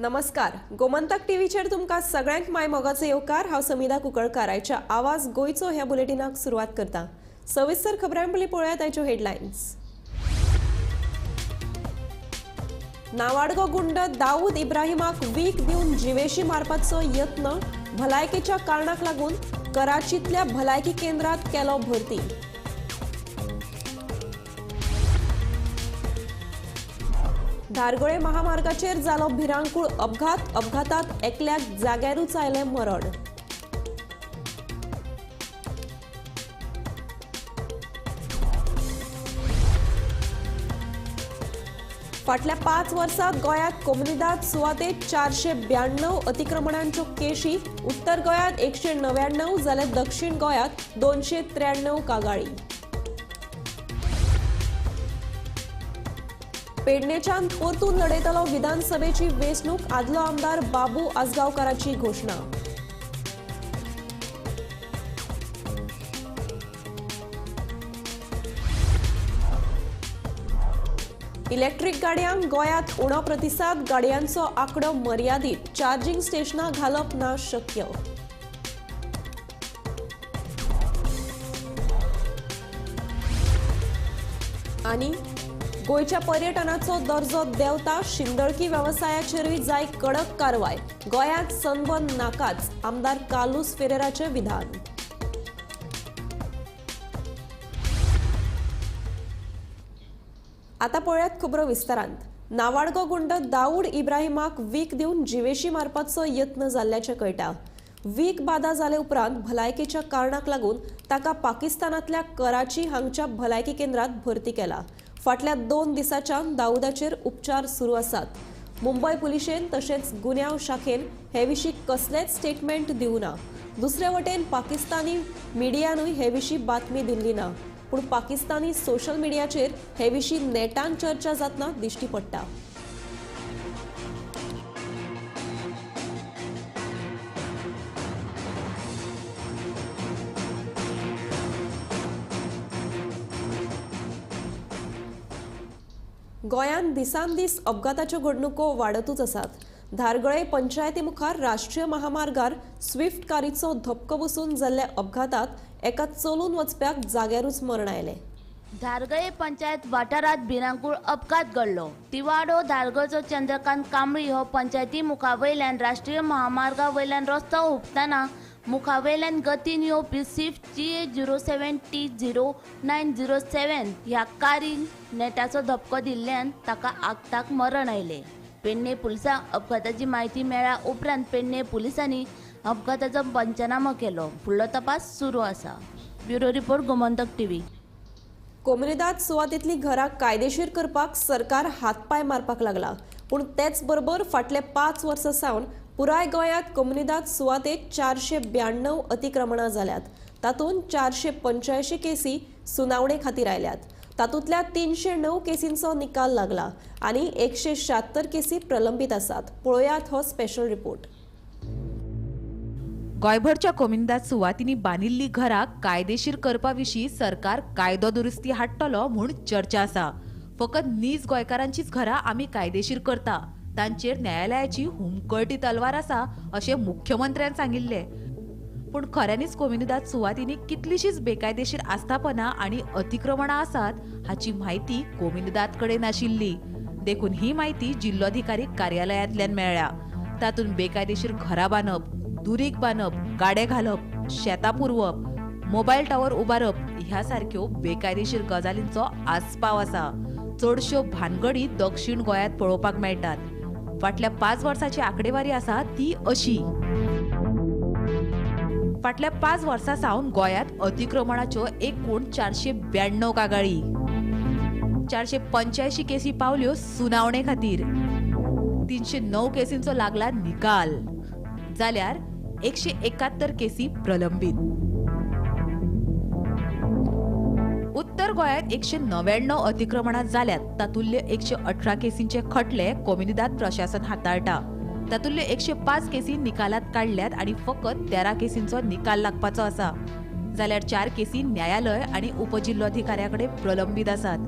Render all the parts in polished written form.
नमस्कार, गोमंतक टीव्हीचेर तुमकां सगळ्यांक my मोगाचो येवकार. हांव समिधा कुंकळकार. आयच्या आवाज गोंयचो ह्या बुलेटिनाक सुरवात करता. सविस्तर खबरां पयलीं पळोवया आयच्यो हेडलायन्स. नावाडगो गुंड दाऊद इब्राहिमाक वीख दिवन जिवेशी मारपाचो यत्न, भलायकेच्या कारणाक लागून कराचींतल्या भलायकी केंद्रात केलो भरती. धारगळे महामार्गाचेर जालो भिरांकूळ अपघात, अपघातात एकल्याक जाग्यारूच आयलें मरण. फाटल्या 5 वर्सांत गोंयांत कोमुनिदाद सुवातेत 492 अतिक्रमणांच्यो केशी, उत्तर गोंयांत 199 जाल्यार दक्षिण गोंयांत 293 कागाळी. पेडणेच्यान परतून लढयतलो विधानसभेची वेंचणूक, आदलो आमदार बाबू आजगांवकाराची घोशणा. इलेक्ट्रीक गाडयांक गोंयांत उणो प्रतिसाद, गाडयांचो आंकडो मर्यादीत, चार्जिंग स्टेशनां घालप ना शक्य. आनी गोंयच्या पर्यटनाचो दर्जो देंवता, शिंदळकी वेवसायाचेरूय जाय कडक कारवाय, गोंयांत सनबर्न नाकाच, आमदार कार्लुस फेरेराचें विधान. आतां पळयात खबरो विस्तारांत. नावाडगो गुंड दाऊद इब्राहिमाक वीख दिवन जिवेशी मारपाचो यत्न जाल्ल्याचें कळटा. वीख बादा जाले उपरांत भलायकेच्या कारणाक लागून ताका पाकिस्तानांतल्या कराची हांगच्या भलायकी केंद्रात भरती केला. फाटल्या 2 दिसांच्यान दाऊदाचेर उपचार सुरू आसात. मुंबय पुलिशेन तशेंच गुन्यांव शाखेन हे विशीं कसलेंच स्टेटमेंट दिवंक ना. दुसरे वटेन पाकिस्तानी मिडियानूय हे विशीं बातमी दिल्ली ना, पूण पाकिस्तानी सोशल मिडियाचेर हे विशीं नेटान चर्चा जातना दिश्टी पडटा. गोंयांत दिसान दीस अपघाताच्यो घडणुको वाडतूच आसात. धारगळे पंचायती मुखार राष्ट्रीय महामार्गार स्विफ्ट कारीचो धपको बसून जाल्ल्या अपघातात एका चलून वचप्याक जाग्यारूच मरण आयलें. धारगळे पंचायत वाठारांत भिरांकूळ अपघात घडलो. तिवाडो धारगळचो चंद्रकांत कांबळी हो पंचायती मुखावयल्यान राष्ट्रीय महामार्गा वयल्यान रस्तो हुपतना मुखावयल्यान गतीन येवपी स्विफ्ट GA 07 T 0907 ह्या कारीन नेटाचो धपको दिल्ल्यान ताका आगताक मरण आयलें. पेडणे पुलिसांक अपघाताची म्हायती मेळ्ळ्या उपरांत पेडणे पुलिसांनी अपघाताचो पंचनामो केलो. फुडलो तपास सुरू आसा. Bureau report, Gomantak TV. Comunidade सुवातेंतलीं घरां कायदेशीर करपाक सरकार हातपांय मारपाक लागला, पूण तेच बरोबर फाटले 5 वर्सां सावन पुराय गोंयांत कोमुनिदाद सुवातेत 492 अतिक्रमणां जाल्यात. तातूंत 485 केसी सुनावणे खातीर आयल्यात. तातूंतल्या 309 केसींचो निकाल लागला आनी 176 केसी प्रलंबीत आसात. पळोवयात हो स्पेशल रिपोर्ट. गोंयभरच्या कोमुनिदाद सुवातींनी बांदिल्लीं घरां कायदेशीर करपा विशीं सरकार कायदो दुरुस्ती हाडटलो म्हूण चर्चा आसा. फकत नीज गोंयकारांचीच घरां आमी कायदेशीर करता, तांचेर न्यायालयाची हुमकळटी तलवार आसा अशें मुख्यमंत्र्यान सांगिल्लें. पूण खऱ्यांनीच कोमुनिदाद सुवातींनी कितलीशीच बेकायदेशीर आस्थापनां आनी अतिक्रमणां आसात हाची म्हायती कोमुनिदाद कडेन नाशिल्ली. देखून ही म्हायती जिल्लोधिकारी कार्यालयांतल्यान मेळ्ळ्या. तातूंत बेकायदेशीर घरां बांदप, दुरीग बांदप, गाडे घालप, शेतां पुरवप, मोबायल टावर उबारप ह्या सारक्यो बेकायदेशीर गजालींचो आस्पाव आसा. चडश्यो भानगडी दक्षिण गोंयांत पळोवपाक मेळटात. फाटल्या 5 वर्सांची आंकडेवारी आसा ती अशी. फाटल्या 5 वर्सां सावन गोंयांत अतिक्रमणाच्यो एकूण 492 कागाळी, 485 केसी पावल्यो सुनावणे खातीर, 309 केसींचो लागला निकाल, जाल्यार 171 केसी प्रलंबीत. उत्तर गोंयांत 199 अतिक्रमणां जाल्यात. तातूंतले 118 केसींचे खटले कोमुनिदाद प्रशासन हाताळटा. तातूंतले 105 केसी निकालात काडल्यात आनी फकत 13 केसींचो निकाल लागपाचो आसा, जाल्यार 4 केसी न्यायालय आनी उपजिल्लोधिकाऱ्या कडेन प्रलंबीत आसात.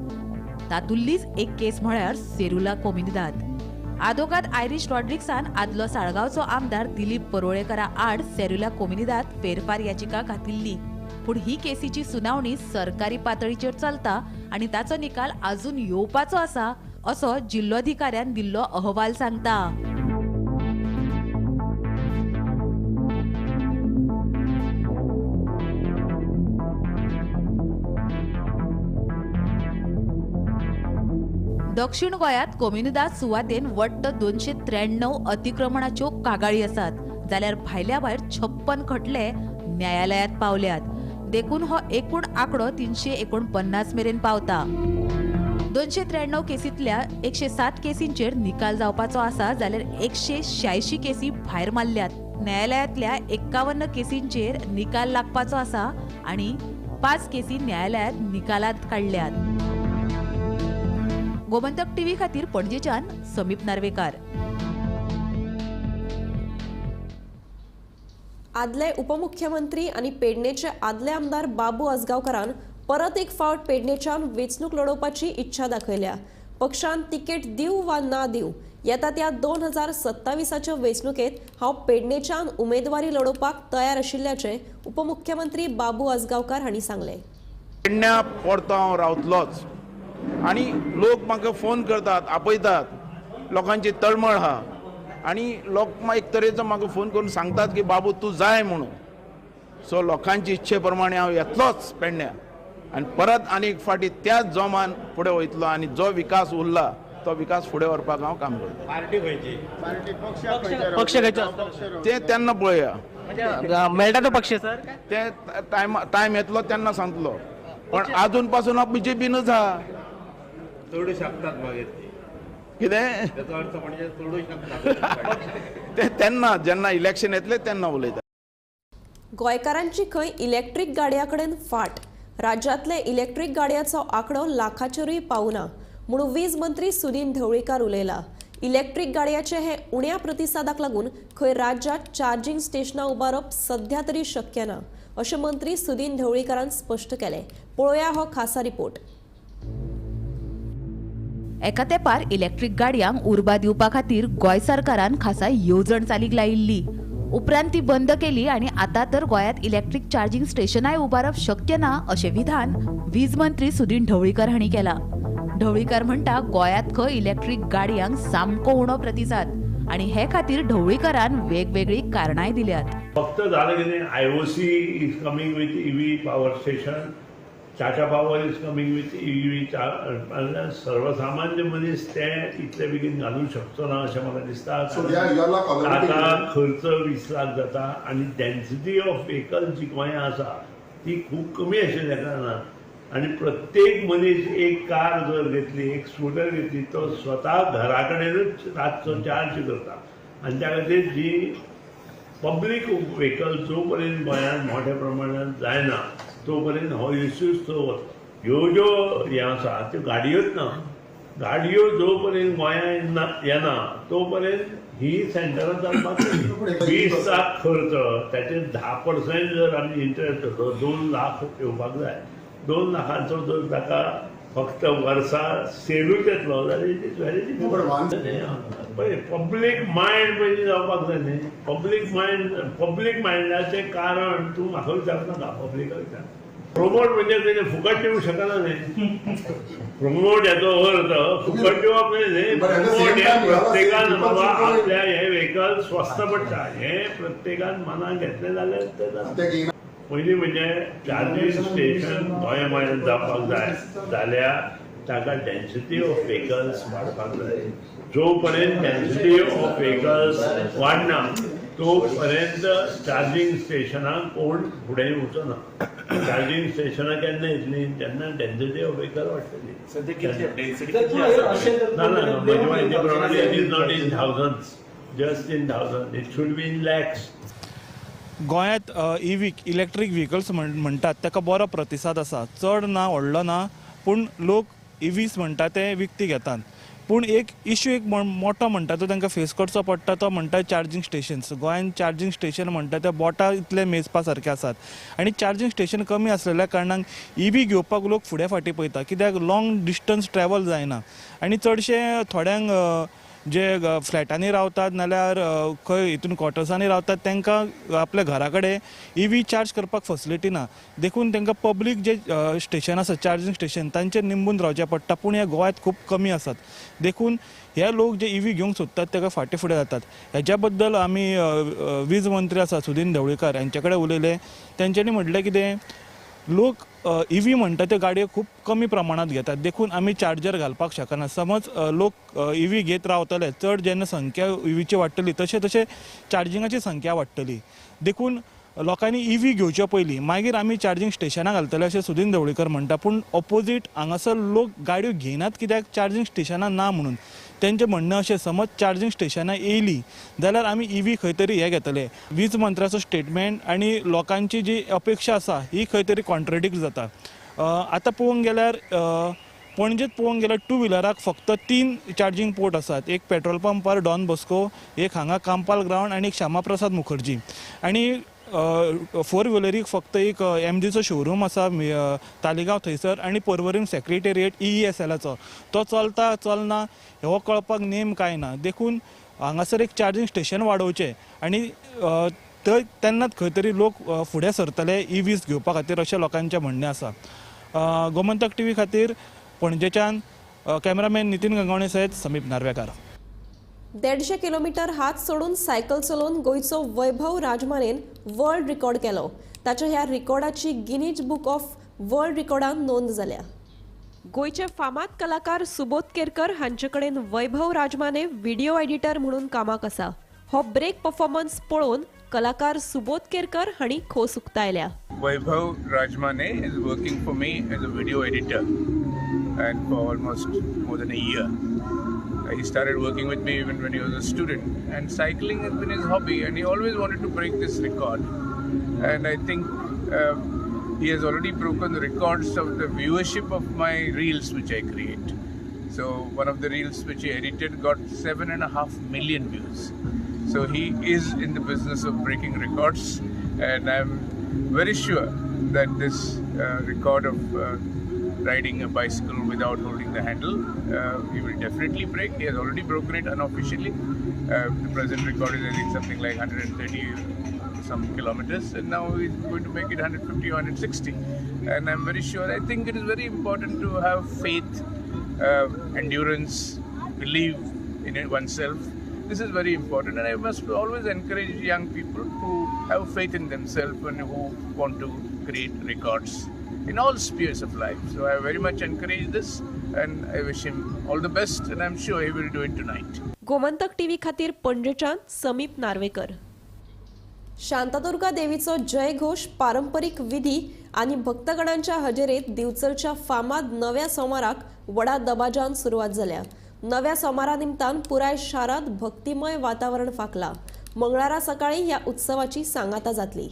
तातूंतलीच एक केस म्हळ्यार सेरुला कोमुनिदाद. आदोगाद आयरीश रॉड्रिक्सान आदलो साळगांवचो आमदार दिलीप परुळेकरा आड सेरुला कोमिनिदाद फेरफार याचिका घातिल्ली. पूण ही केसीची सुनावणी सरकारी पातळीचेर चलता आनी ताचो निकाल अजून येवपाचो आसा असो जिल्लोधिकाऱ्यान दिल्लो अहवाल सांगता. दक्षिण गोंयांत कोमिनिदाद सुवातेन वट्ट 293 अतिक्रमणाच्यो कागाळी आसात, जाल्यार भायल्या भायर 56 खटले न्यायालयांत पावल्यात. देखून हो एकूण आंकडो 349 मेरेन पावता. 293 केसींतल्या 107 केसींचेर निकाल जावपाचो आसा, जाल्यार 186 केसी भायर मारल्यात. न्यायालयांतल्या 51 केसींचेर निकाल लागपाचो आसा आनी 5 केसी न्यायालयांत निकालात काडल्यात. गोमंतक टीव्ही खातीर पणजेच्यान समीप नार्वेकार. आदले उपमुख्यमंत्री आनी पेडणेचे आदले आमदार बाबू आजगांवकारान परत एक फावट पेडणेच्यान वेंचणूक लढोवपाची इच्छा दाखयल्या. पक्षान तिकेट दिवं वा ना दिवं, येता त्या 2027च्या वेंचणुकेत हांव पेडणेच्यान उमेदवारी लढोवपाक तयार आशिल्ल्याचें उपमुख्यमंत्री बाबू आजगांवकार हांणी सांगलें. पेडण्या परतो हांव रावतलोच आनी लोक म्हाका फोन करतात, आपयतात, लोकांची तळमळ आहा आनी लोक एक तरेचो म्हाका फोन करून सांगतात की बाबू तूं जाय म्हणून. सो लोकांची इच्छे प्रमाणे हांव येतलोच पेडण्या आनी परत आनी एक फावटी त्याच जोमान फुडें वयतलो आनी जो विकास उरला तो विकास फुडें व्हरपाक हांव काम करतलो. पार्टी खंयची, पक्ष खंयचो तें तेन्ना पळोवया, मेळटा तो पक्ष सर ते टायम येतलो तेन्ना सांगतलो, पण आजून पासून हांव बीजेपीनूच आहा. तोडू शकतात मागीर कितें ताचो अर्थ म्हणजे तोडू शकतात ते तेन्ना जेन्ना इलेक्शन येतलें तेन्ना उलयता. गोंयकारांची खंय इलेक्ट्रीक गाडयां कडेन फाट. राज्यांतले इलेक्ट्रीक गाडयांचो आंकडो लाखाचेरूय पावना म्हणून वीज मंत्री सुदिन ढवळीकार उलयला. इलेक्ट्रीक गाडयांचे हे उण्या प्रतिसादाक लागून खंय राज्यांत चार्जिंग स्टेशनां उबारप सध्या तरी शक्य ना अशें मंत्री सुदिन ढवळीकारान स्पश्ट केलें. पळोवया हो खासा रिपोर्ट. एका तेंपार इलेक्ट्रीक गाडयांक उर्बा दिवपा खातीर गोंय सरकारान खासा येवजण चालीक लायिल्ली. उपरांत ती बंद केली आनी आतां तर गोंयांत इलेक्ट्रीक चार्जिंग स्टेशनाय उबारप शक्य ना अशें विधान वीज मंत्री सुदिन ढवळीकर हांणी केलां. ढवळीकर म्हणटा गोंयांत खंय इलेक्ट्रीक गाडयांक सामको उणो प्रतिसाद आनी हे खातीर ढवळीकरान वेगवेगळीं कारणांय दिल्यात. फक्त जालें कितें, IOC is coming with EV power station, Tata Power is coming with EV. सर्वसामान्य मनीस ते इतले बेगीन घालूंक शकचो ना अशें म्हाका दिसता. ताका खर्च 20 लाख जाता आनी डेन्सिटी ऑफ व्हेकल जी गोंयांत आसा ती खूब कमी आशिल्ल्या कारणान आनी प्रत्येक मनीस एक कार जर घेतली, एक स्कुटर घेतली, तो स्वता घरा कडेनूच रातचो चार्ज करता आनी त्या खातीर जी पब्लीक व्हेकल जो पर्यंत गोंयांत मोठ्या प्रमाणात जायना तो पर्यंत हो इश्यूज तो वता. ह्यो ज्यो हें आसा त्यो गाडयोच ना, गाडयो जो पर्यंत गोंयांत येना तो पर्यंत ही सेंटरां चलपाक 20 लाख खर्च, ताचेर 10% जर आमी इंट्रस्ट धरलो 2 लाख येवपाक जाय. 2 लाखांचो जर ताका फक्त वर्सा सेलूच येतलो जाल्यार it is very difficult. पळय पब्लीक मायंड पयलीं जावपाक जाय न्ही. पब्लीक मायंडाचें कारण तूं म्हाका विचारनाका, पब्लिका विचार. प्रोमोट म्हणजे कितें, फुकट दिवंक शकना न्ही. प्रोमोट हाचो अर्थ फुकट दिवप न्ही न्ही. प्रोमोट हें प्रत्येकान बाबा आपल्या हें व्हेकल स्वस्त पडटा हें प्रत्येकान मनान घेतलें जाल्यार तें जाता. पयलीं म्हणजे चार्जींग स्टेशन गोंया गोंयांत जावपाक जाय जाल्यार ताका डेन्सिटी ऑफ व्हेकल्स वाडपाक जाय. जो पर्यंत डेन्सिटी ऑफ व्हेकल्स वाडना तो पर्यंत चार्जींग स्टेशनाक कोण फुडें वचना. चार्जींग स्टेशनां केन्ना येतलीं, तेन्ना डेन्सिटी ऑफ व्हेकल वाडटली. ना ना, म्हजे म्हायती प्रमाणे it is not in thousands, just in thousand, it should be in lakhs. गोंयांत इव्ही इलेक्ट्रीक व्हेकल्स म्हणटात ताका बरो प्रतिसाद आसा, चड ना व्हडलो ना, पूण लोक इव्हीज म्हणटा ते विकती घेतात. पूण एक इश्यू एक मोठो म्हणटा तो तांकां फेस करचो पडटा तो म्हणटा चार्जींग स्टेशन्स. गोंयांत चार्जींग स्टेशन म्हणटा ते बोटां इतले मेजपा सारके आसात आनी चार्जींग स्टेशन कमी आसलेल्या कारणान इव्ही घेवपाक लोक फुडें फाटीं पळयता, कित्याक लाँग डिस्टन्स ट्रॅवल जायना आनी चडशे थोड्यांक जे फ्लॅटांनी रावतात नाल्यार खंय हितून क्वॉर्टर्सांनी रावतात तांकां आपल्या घरा कडेन ईव्ही चार्ज करपाक फॅसिलिटी ना, देखून तांकां पब्लीक जे स्टेशन आसा चार्जींग स्टेशन तांचेर निंबून रावचें पडटा. पूण ह्या गोंयांत खूब कमी आसात, देखून हे लोक जे ईव्ही घेवंक सोदतात ताका फाटीं फुडें जातात. हेज्या बद्दल आमी वीज मंत्री आसा सुदीन ढवळीकर हांचे कडेन उलयले. तेंच्यांनी म्हटलें कितें, लोक ईव्ही म्हणटा त्यो गाडयो खूब कमी प्रमाणांत घेतात, देखून आमी चार्जर घालपाक शकना. समज लोक ईव्ही घेत रावतले, चड जेन्ना संख्या ईव्हीची वाडटली तशें तशें चार्जिंगाची संख्या वाडटली, देखून लोकांनी ईव्ही घेवचे पयलीं मागीर आमी चार्जींग स्टेशनां घालतले अशें सुदीन ढवळीकर म्हणटा. पूण ऑपोजीट हांगासर लोक गाडयो घेयनात कित्याक चार्जींग स्टेशनां ना म्हणून. तेंचें म्हणणें अशें, समज चार्जींग स्टेशनां येयलीं जाल्यार आमी ईव्ही खंय तरी हें घेतले. वीज मंत्र्याचो स्टेटमेंट आनी लोकांची जी अपेक्षा आसा ही खंय तरी कॉन्ट्रेडिक्ट जाता. आतां पळोवंक गेल्यार पणजेंत पळोवंक गेल्यार टू व्हिलराक फक्त 3 चार्जींग पोर्ट आसात, एक पेट्रोल पंपार डॉन बॉस्को, एक हांगा कांपाल ग्रावंड आनी एक श्यामाप्रसाद मुखर्जी. आनी फोर व्हिलरीक फक्त एक एमजीचो शोरूम आसा तालिगांव थंयसर आनी पर्वरीम सेक्रेटेरिएट EESLाचो, तो चलता चलना हो कळपाक नेम कांय ना. देखून हांगासर एक चार्जींग स्टेशन वाडोवचें आनी थंय तेन्नाच खंय तरी लोक फुडें सरतले ईव्हीज घेवपा खातीर अशें लोकांचें म्हणणें आसा. गोमंतक टीव्ही खातीर पणजेच्यान कॅमेरामॅन नितीन गंगावणे सयत समीप नार्वेकार. 150 किलोमीटर हात सोडून सायकल चलोवन गोंयचो वैभव राजमानेन वर्ल्ड रिकॉर्ड केलो. ताच्या ह्या रिकॉर्डाची गिनीज बुक ऑफ वर्ल्ड रिकॉर्डान नोंद जाल्या. गोंयचे फामाद कलाकार सुबोध केरकर हांचे कडेन वैभव राजमाने व्हिडिओ एडिटर म्हणून कामाक आसा. हो ब्रेक परफॉर्मन्स पळोवन कलाकार सुबोध केरकर हांणी खोस उक्तायल्या. Vaibhav Rajmane is working for me as a video editor and for almost more than a year. He started working with me even when he was a student, and cycling has been his hobby, and he always wanted to break this record. And I think he has already broken the records of the viewership of my reels which I create. So one of the reels which he edited got 7.5 million views. So he is in the business of breaking records, and I'm very sure that this record of riding a bicycle without holding the handle, he will definitely break. He has already broken it unofficially. The present record is, I think, something like 130 some kilometers, and now he's going to make it 150 or 160. And I'm very sure. I think it is very important to have faith, endurance, believe in it oneself. This is very important, and I must always encourage young people who have faith in themselves and who want to create records in all spheres of life. So I very much encourage this, and I wish him all the best, and I'm sure he will do it tonight. Gomantak TV खातीर पणजेच्यान समीप नार्वेकर. शांतादुर्गा देवीचो जयघोष, पारंपरीक विधी आनी भक्तगणांच्या हजेरेत दिवचलच्या फामाद नव्या सोमाराक व्हडा दबाज्यान सुरवात जाल्या. नव्या सोमारा निमतान पुराय शारांत भक्तिमय वातावरण फाकला. मंगळारा सकाळी ह्या उत्सवाची सांगाता जातली.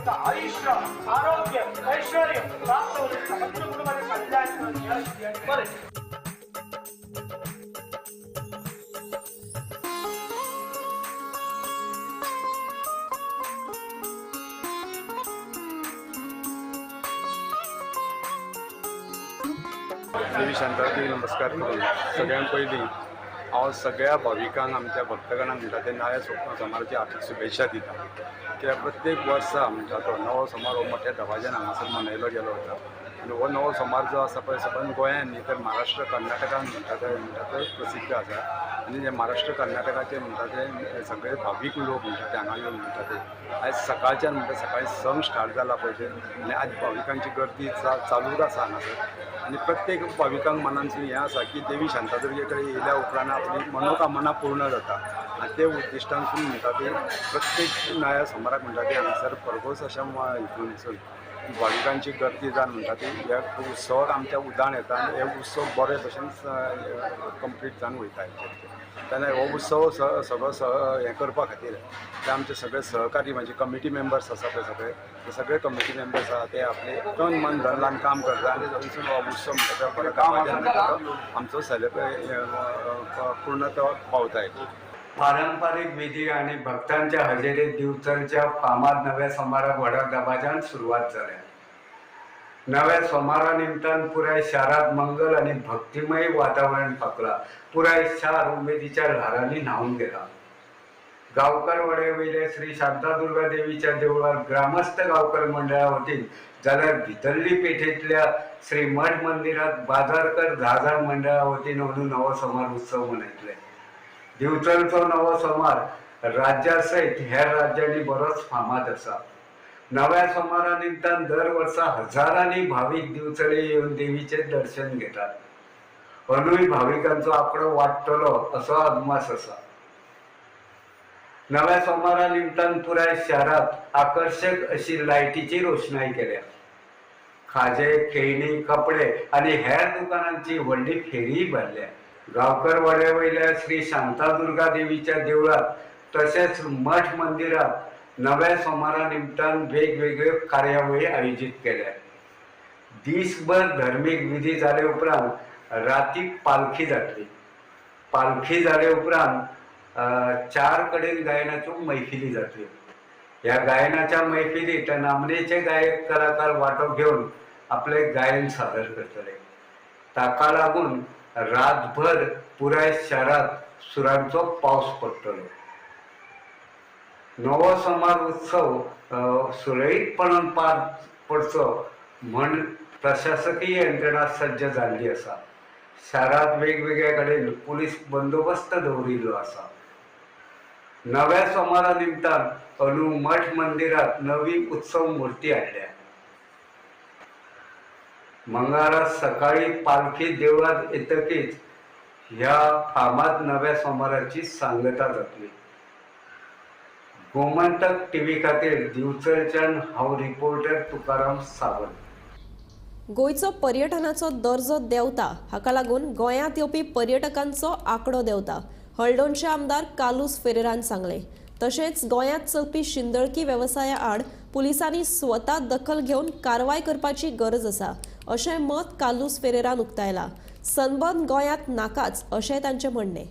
आयुष्य आरोग्य ऐश्वर्य प्राप्त होते. कल्याण. देवी शांतादुर्गेक नमस्कार करून सगळ्यांत पयलीं हांव सगळ्या भाविकांक आमच्या भक्तगणांक म्हणटा ते नव्या सोमाराची हार्दिक शुभेच्छा दिता. कित्याक प्रत्येक वर्सा म्हणटा तो नवो सोमार हो मोठ्या दबाज्यान हांगासर मनयलो गेलो वता आनी हो नवो सोमार जो आसा पळय सबंद गोंयांत न्ही तर महाराष्ट्र कर्नाटकान म्हणटा ते प्रसिद्ध आसा आनी जे महाराष्ट्र कर्नाटकाचे म्हणटा ते सगळे भावीक लोक म्हणटा ते हांगा येवन म्हणटा ते आयज सकाळच्यान म्हणटा सकाळी 6 स्टार्ट जाला पळय ते आनी आज भाविकांची गर्दी चालूच आसा हांगासर. आनी प्रत्येक भाविकांक मनांतसून हें आसा की देवी शांतादुर्गे कडेन येयल्या उपरांत आपली मनोकामना पूर्ण जाता आनी ते उद्दिश्टांसून म्हणटा ते प्रत्येक नव्या सोमाराक म्हणटा ते हांगासर भरघोस अशा हितूनसून भाविकांची गर्दी जावन म्हणटा ती ह्या उत्सवाक आमच्या उदाण येता आनी हे उत्सव बरे भशेन कंप्लीट जावन वयता. तेन्ना हो उत्सव सगळो हें करपा खातीर ते आमचे सगळे सहकारी म्हणजे कमिटी मेंबर्स आसा पळय सगळे, ते सगळे कमिटी मेंबर्स आसा ते आपले तन मन धन लावन काम करता आनी थंयसून हो उत्सव म्हणटा तो बरो गांवांत आमचो सेलेब्रेट पूर्णत्वाक पावता. पारंपरिक विधी आनी भक्तांच्या हजेरीत दिवचलच्या फामाद नव्या सोमाराक व्हडा दबाज्यान सुरवात जाल्या. नव्या सोमारा निमतान पुराय शारात मंगल आनी भक्तिमय वातावरण फांकला. पुराय शार उमेदीच्या ल्हारांनी न्हावन गेला. गांवकर वाड्या वयल्या श्री शांतादुर्गा देवीच्या देवळात ग्रामस्थ गांवकर मंडळा वतीन जाल्यार भितरली पेठेंतल्या श्री मठ मंदिरात बाजारकर 10,000 मंडळा वतीन अंदू नवो सोमार उत्सव मनयतले. दिवचलचो नवो सोमार राज्या सयत हेर राज्यांनी बरोच फामाद आसा. नव्या सोमारा निमतान दर वर्सा हजारांनी भावीक दिवचले येवन देवीचे दर्शन घेतात. अंदूय भाविकांचो आंकडो वाडटलो असो अदमास आसा. नव्या सोमारा निमतान पुराय शारात आकर्शक अशी लायटीची रोषणाई केल्या. खाजे, खेळणी, कपडे आनी हेर दुकानांची व्हडली फेरीय भरल्या. गांवकर वाड्या वयल्या श्री शांतादुर्गा देवीच्या देवळात तशेंच मठ मंदिरात नव्या सोमारा निमतान वेगवेगळ्यो कार्यावळी आयोजीत केल्या. दीसभर धर्मीक विधी जाले उपरांत राती पालखी जातली. पालखी जाले उपरांत 4 कडेन गायनाच्यो मैफिली जातल्यो. ह्या गायनाच्या मैफिलीत नामनेचे गायक कलाकार वांटो घेवन आपले गायन सादर करतले. ताका लागून रातभर पुराय शारात सुरांचो पावस पडटलो. नवो सोमार उत्सव सुरळीतपणान पार पडचो म्हण प्रशासकीय यंत्रणा सज्ज जाल्ली आसा. शारात वेगवेगळ्या कडेन पुलीस बंदोबस्त दवरिल्लो आसा. नव्या सोमारा निमतान अंदू मठ मंदिरात नवी उत्सव मूर्ती हाडल्या. मंगळारा सकाळी पालखी देवळात येतकीच ह्या फामाद नव्या सोमाराची सांगता जातली. गोमंतक टीव्ही खातीर दिवचलच्यान हांव रिपोर्टर तुकाराम सावंत. गोंयचो पर्यटनाचो दर्जो देंवता, हाका लागून गोंयांत येवपी पर्यटकांचो आंकडो देंवता, हळदोणचे आमदार कार्लुस फेरेरान सांगलें. तशेंच गोंयांत चलपी शिंदळकी वेवसाया आड पुलिसांनी स्वता दखल घेवन कारवाय करपाची गरज आसा अशें मत कार्लुस फेरेरान उक्तायलां. सनबर्न गोंयांत नाकाच अशें तांचें म्हणणें.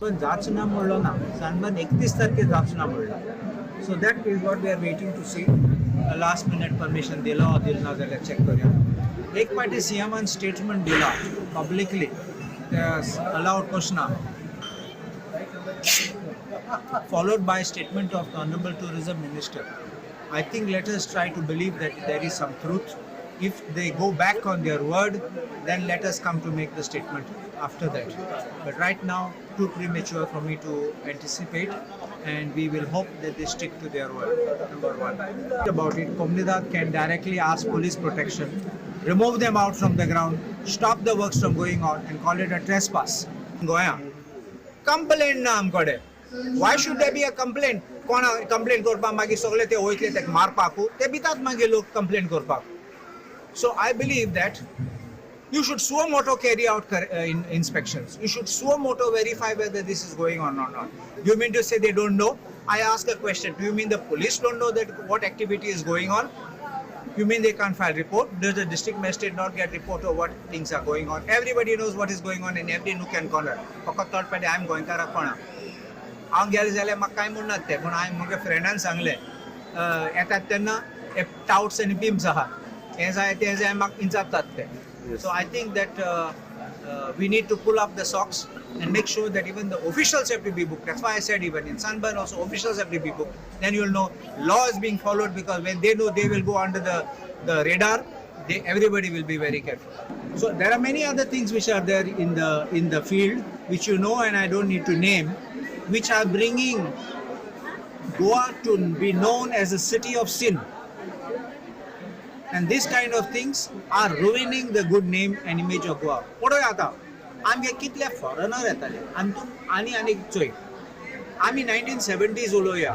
पण जाच ना म्हणलो ना, सनबर्न 31 तारखेर जाच ना म्हणलो. So that is what we are waiting to see. Last minute permission दिलो दिल ना जाल्यार चॅक करूया. एक पाटी सीएमान स्टेटमेंट दिला पब्लिकली, ते अलाउड करना, followed by statement of the Honorable Tourism Minister. I think let us try to believe that there is some truth. If they go back on their word, then let us come to make the statement after that. But right now, too premature for me to anticipate, and we will hope that they stick to their word, number one. About it, Comunidade can directly ask police protection, remove them out from the ground, stop the works from going on and call it a trespass. Goa, complaint na आमकडे. Why should there be a complaint? कोण complaint करपाक मागीर सगळे ते वयतले तेका मारपाकू, ते भितात मागीर लोक कंप्लेंट करपाक. So I believe that you should suo moto carry out inspections. You should suo moto verify whether this is going on or not. You mean to say they don't know? I ask a question. Do you mean the police don't know that what activity is going on? You mean they can't file report? Does the district magistrate not get report of what things are going on? Everybody knows what is going on in every nook and corner. फकत third party, I am गोंयकारा कोणा. हांव गेलें जाल्यार म्हाका कांय म्हणनात ते, पूण हांवें म्हज्या फ्रेंडान सांगलें, येतात तेन्ना हे टावट्स आनी पिम्स आहा, हें जाय तें जाय म्हाका इंचारतात ते. So I think that we need to pull up the socks and make sure that even the officials have to be booked. That's why I said even in Sunburn also officials have to be booked. Then you'll know law is being followed, because when they know they will go under the radar, everybody will be very careful. So there are many other things which are there in the field, which you know and I don't need to name, which are bringing Goa to be known as a city of sin. And these kind of things are ruining the good name and image of Goa. पळय आतां आमगे कितले foreigner येताले आनी तूं आनी आनी चोय, आमी 1970s उलोवया,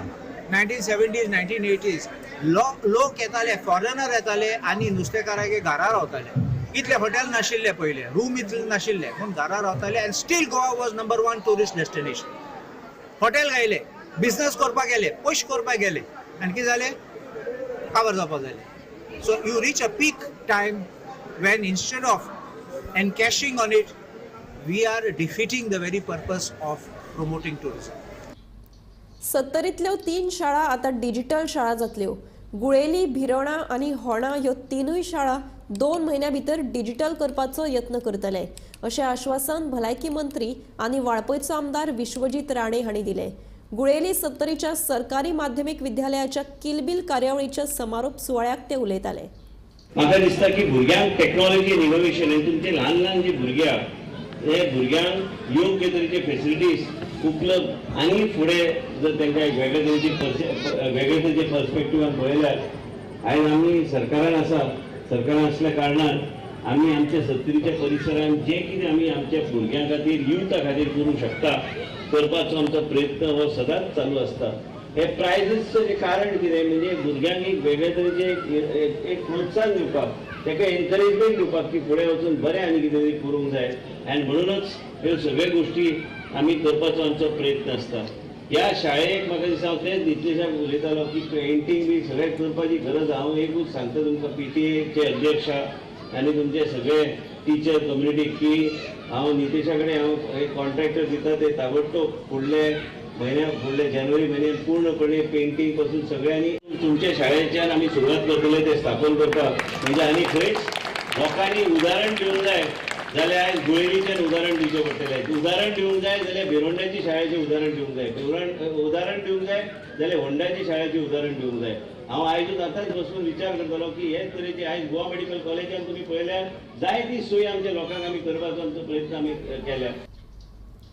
1970s 1980s लोक येताले, फॉरेनर येताले आनी नुस्तेकारागे घरा रावताले. इतले हॉटेल नाशिल्ले पयले, रूम इतले नाशिल्ले, पूण घरा रावताले and still Goa was number 1 tourist destination. Hotel घायले, business करपाक गेले, पयशे करपाक गेले आनी कितें जालें, काबर जावपाक जालें. So you reach a peak time when instead of encashing on it, we are defeating the very purpose of promoting tourism. सत्तरींतल्यो 3 शाळा आतां डिजिटल शाळा जातल्यो. गुळेली, भिरोणा आनी होणा ह्यो 3 शाळा 2 म्हयन्या भितर डिजिटल करपाचो यत्न करतले अशें आश्वासन भलायकी मंत्री आनी वाळपयचो आमदार विश्वजीत राणे हांणी दिलें. गुळेली सत्तरीच्या सरकारी माध्यमीक विद्यालयाच्या किलबील कार्यावळीच्या समारोप सुवाळ्याक ते उलयताले. म्हाका दिसता की भुरग्यांक टॅक्नॉलॉजी आनी इनोव्हेशन हे तुमचे ल्हान ल्हान जे भुरगे आहा हे भुरग्यांक योग्य तरेचे फेसिलिटीज उपलब्ध आनी फुडें जर तांकां वेगळे तरेचे वेगळे तरेचे पर्सपेक्टिवान पळयल्यार आयज आमी सरकारान आसा, सरकारान आसल्या कारणान आमी आमच्या सत्तरीच्या परिसरान जें कितें आमी आमच्या भुरग्यां खातीर, युथा खातीर करूंक शकता करपाचो आमचो प्रयत्न हो सदांच चालू आसता. हे प्रायजीसचें कारण कितें म्हणजे भुरग्यांक एक वेगळे तरेचे एक प्रोत्साहन दिवपाक, ताका एनकरेजमेंट दिवपाक की फुडें वचून बरें आनी कितें तरी करूंक जाय आनी म्हणूनच ह्यो सगळ्यो गोश्टी आमी करपाचो आमचो प्रयत्न आसता. ह्या शाळेक म्हाका दिसता हांव तेंच नितलेशाक उलयतालो की पेंटींग बी सगळें करपाची गरज. हांव एकूच सांगता तुमकां PTA अध्यक्ष आनी तुमचे सगळे टिचर कम्युनिटीक की हांव नितेशा कडेन हांव एक कॉन्ट्रॅक्टर दिता ते ताबडतोब फुडले म्हयन्या फुडले जानेवारी म्हयन्यान पूर्णपणे पेंटींग पासून सगळ्यांनी तुमच्या शाळेच्यान आमी सुरवात करतले ते स्थापन करपाक. म्हणजे आनी खंयच लोकांनी उदाहरण दिवंक जाय जाल्यार आयज गुळेलीच्यान उदाहरण दिवचें पडटलें, उदाहरण दिवंक जाय जाल्यार भिरोंड्याची शाळेचें उदाहरण दिवंक जाय, उदाहरण दिवंक जाय जाल्यार होंड्याची शाळेचें उदाहरण दिवंक जाय. हांव आयजूच आतांच बसून विचार करतलो की हे तरेची आयज गोवा मेडिकल कॉलेजान तुमी पळयल्यार जाय ती सोय आमच्या लोकांक आमी करपाचो आमचो प्रयत्न आमी केल्या.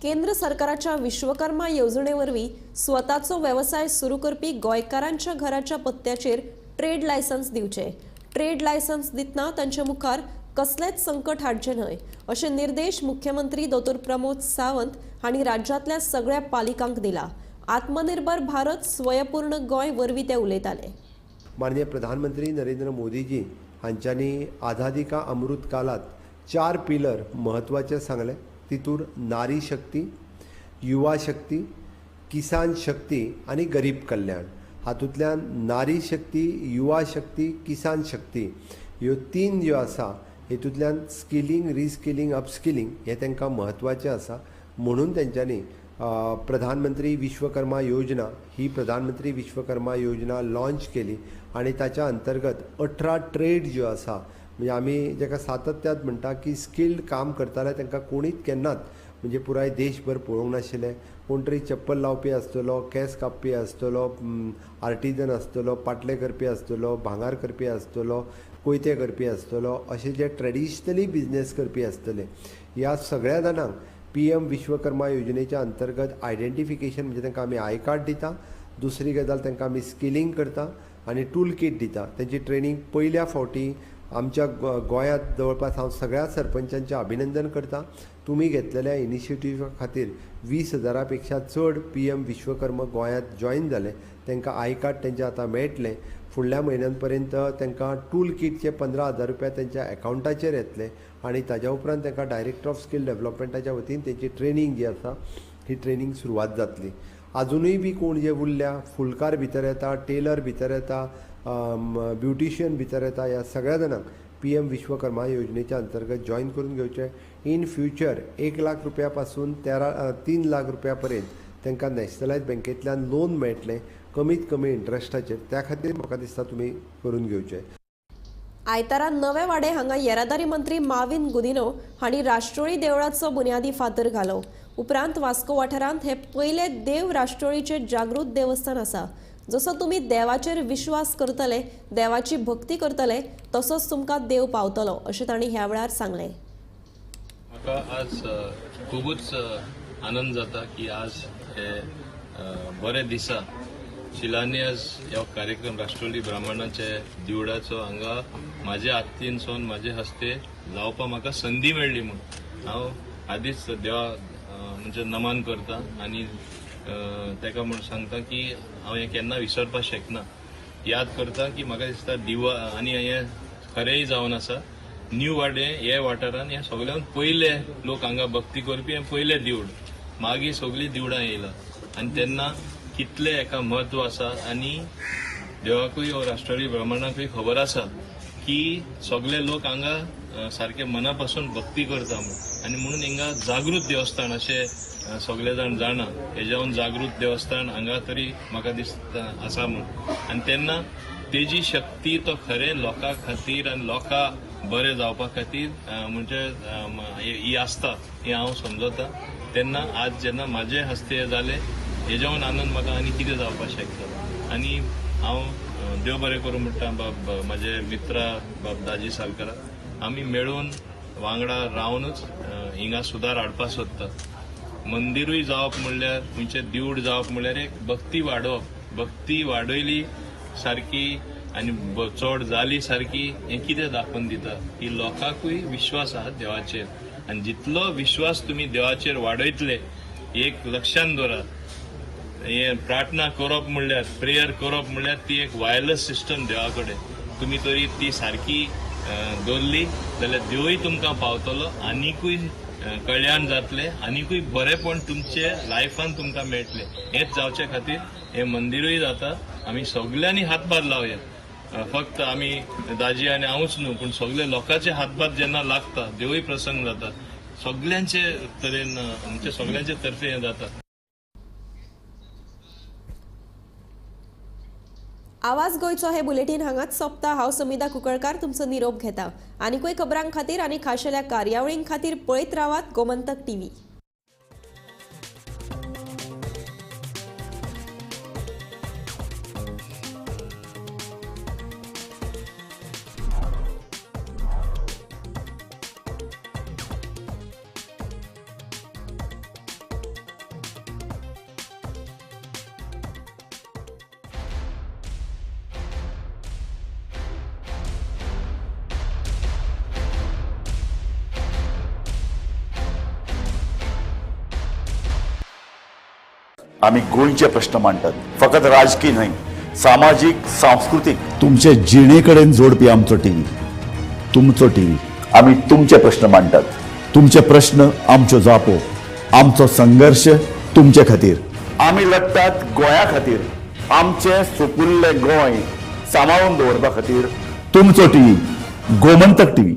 केंद्र सरकाराच्या विश्वकर्मा येवजणे वरवीं स्वताचो वेवसाय सुरू करपी गोंयकारांच्या घराच्या पत्त्याचेर ट्रेड लायसन्स दिवचे. ट्रेड लायसन्स दितना तांच्या मुखार कसलेंच संकट हाडचें न्हय अशे निर्देश मुख्यमंत्री दोतोर प्रमोद सावंत हांणी राज्यांतल्या सगळ्या पालिकांक दिला. आत्मनिर्भर भारत स्वयंपूर्ण गोंय वरवीं ते उलयताले. माननीय प्रधानमंत्री नरेंद्र मोदीजी हांच्यांनी आझादी का अमृत कालात 4 पिलर म्हत्वाचे सांगले. तितूर नारी शक्ती, युवा शक्ती, किसान शक्ती आनी गरीब कल्याण. हातूंतल्यान नारी शक्ती, युवा शक्ती, किसान शक्ती ह्यो 3 ज्यो आसा हेतूंतल्यान स्किलिंग, रिस्किलिंग, अपस्किलिंग हें तांकां म्हत्वाचें आसा. म्हणून तेंच्यांनी प्रधानमंत्री विश्वकर्मा योजना ही प्रधानमंत्री विश्वकर्मा योजना लॉन्च केली आनी ताच्या अंतर्गत 18 ट्रेड ज्यो आसा म्हणजे आमी जेका सातत्यात म्हणटा की स्किल्ड काम करताले तांकां कोणीच केन्नाच म्हणजे पुराय देशभर पळोवंक नाशिल्लें. कोण तरी चप्पल लावपी आसतलो, केंस कापपी आसतलो, आर्टिजन आसतलो, पाटले करपी आसतलो, भांगर करपी आसतलो, कोयते करपी आसतलो, अशे जे ट्रेडिशनली बिजनेस करपी आसतले ह्या सगळ्या जाणांक PM Vishwakarma योजनेच्या अंतर्गत आयडेंटिफिकेशन म्हणजे तांकां आमी I card दिता. दुसरी गजाल तांकां आमी स्किलिंग करता आनी टूल किट दिता. तांची ट्रेनींग पयल्या फावटी आमच्या गोंयांत जवळपास हांव सगळ्या सरपंचांचें अभिनंदन करता. तुमी घेतलेल्या इनिशिएटिव्हा खातीर 20,000 पेक्षा चड PM Vishwakarma गोंयांत जॉयन जाले. तांकां I card तेंचें आतां मेळटलें. फुडल्या म्हयन्यां पर्यंत तांकां टूल किटचे 15,000 रुपया तेंच्या एकावंटाचेर येतले आनी ताज्या उपरांत तांकां डायरेक्टर ऑफ स्कील डेवलपमेंटाच्या वतीन तेंची ट्रेनींग जी आसा ही ट्रेनींग सुरवात जातली. आजुनूय बी कोण जे उरल्या फुलकार भितर येता, टेलर भितर येता, ब्युटिशियन भितर येता, ह्या सगळ्या जाणांक PM Vishwakarma योजनेच्या अंतर्गत जॉयन करून घेवचें. इन फ्युचर 1 लाख रुपया पासून 3 लाख रुपया पर्यंत तांकां नॅशनलायज बँकेंतल्यान लोन मेळटलें कमीत कमी इंट्रस्टाचेर. त्या खातीर म्हाका दिसता तुमी करून घेवचें. आयतारा नवे वाडे हांगा येरादारी मंत्री माविन गुदिनो हांणी राष्ट्रोळी देवळाचो बुन्यादी फातर घालो. उपरांत वास्को वाठारांत हे पयले देव राष्ट्रोळीचे जागृत देवस्थान आसा. जसो तुमी देवाचेर विश्वास करतले, देवाची भक्ती करतले, तसोच तुमकां देव पावतलो अशें तांणी ह्या वेळार सांगलें. म्हाका आज खुबूच आनंद जाता की आज हे बरे दिसा शिलान्यास ह्या कार्यक्रम राष्ट्रोळी ब्राह्मणाचे दिवडाचो हांगा म्हाज्या हातीनसून म्हाजे हस्ते जावपाक म्हाका संदी मेळ्ळी म्हूण हांव आदीच देवा म्हणजे नमन करता आनी ताका म्हूण सांगता की हांव हें केन्ना विसरपाक शकना. याद करता की म्हाका दिसता दिवा आनी हें खरेंय जावन आसा न्यू वाडे हे वाठारान हे सगळ्यान पयले लोक हांगा भक्ती करपी हे पयले देवूळ, मागीर सगळीं देवळां येयला आनी तेन्ना कितले एका म्हत्व आसा आनी देवाकूय हो राष्ट्रवादी ब्राह्मणाकूय खबर आसा की सगळे लोक हांगा सारके मना पासून भक्ती करता म्हूण आनी म्हणून हिंगा जागृत देवस्थान अशें सगळे जाण जाणा हेज्याहून जागृत देवस्थान हांगा तरी म्हाका दिसता आसा म्हूण आनी तेन्ना तेजी शक्ती तो खरें लोकां खातीर आनी लोकां बरें जावपा खातीर म्हणजे ही आसता हें हांव समजता. तेन्ना आज जेन्ना म्हाजे हस्ते जालें हेज्याहून आनंद म्हाका आनी कितें जावपाक शकता आनी हांव देव बरें करूं म्हणटा बाब म्हाजे मित्रा बाब दाजी सालकारा आमी मेळून वांगडा रावनूच हिंगा सुदार हाडपाक सोदता. मंदिरूय जावप म्हणल्यार खंयचें देवूळ जावप म्हणल्यार एक भक्ती वाडोवप, भक्ती वाडयली सारकी आनी चड जाली सारकी हें कितें दाखोवन दिता की लोकांकूय विश्वास आहा देवाचेर आनी जितलो विश्वास तुमी देवाचेर वाडयतले एक लक्षान दवरात हें प्रार्थना करप म्हणल्यार प्रेयर करप म्हणल्यार ती एक वायरलेस सिस्टम देवा कडेन तुमी तरी ती सारकी दवरली जाल्यार देवूय तुमकां पावतलो आनिकूय कल्याण जातलें आनिकूय बरेंपण तुमचे लायफान तुमकां मेळटलें. हेंच जावचे खातीर हें मंदिरूय जाता. आमी सगल्यांनी हातभार लावया, फक्त आमी दाजी आनी हांवूच न्हू पूण सगळे लोकांचे हातभार जेन्ना लागता देवूय प्रसंग जाता सगल्यांचे तरेन आमचे सगल्यांचे तर्फे हें जाता. आवाज गोंयचो हे बुलेटीन हांगाच सोंपता. हांव समिधा कुंकळकार तुमचो निरोप घेता. आनीकूय खबरां खातीर आनी खाशेल्या कार्यावळीं खातीर पळयत रावात गोमंतक टीव्ही. आमी गोंयचे प्रश्न मांडटात, फकत राजकीय न्हय, सामाजीक, सांस्कृतीक, तुमचे जिणे कडेन जोडपी आमचो टीव्ही, तुमचो टीव्ही. आमी तुमचे प्रश्न मांडटात, तुमचे प्रश्न आमच्यो जापो, आमचो संघर्श तुमचे खातीर. आमी लढटात गोंया खातीर, आमचें सुपुल्लें गोंय सांबाळून दवरपा खातीर. तुमचो टीव्ही, गोमंतक टीव्ही.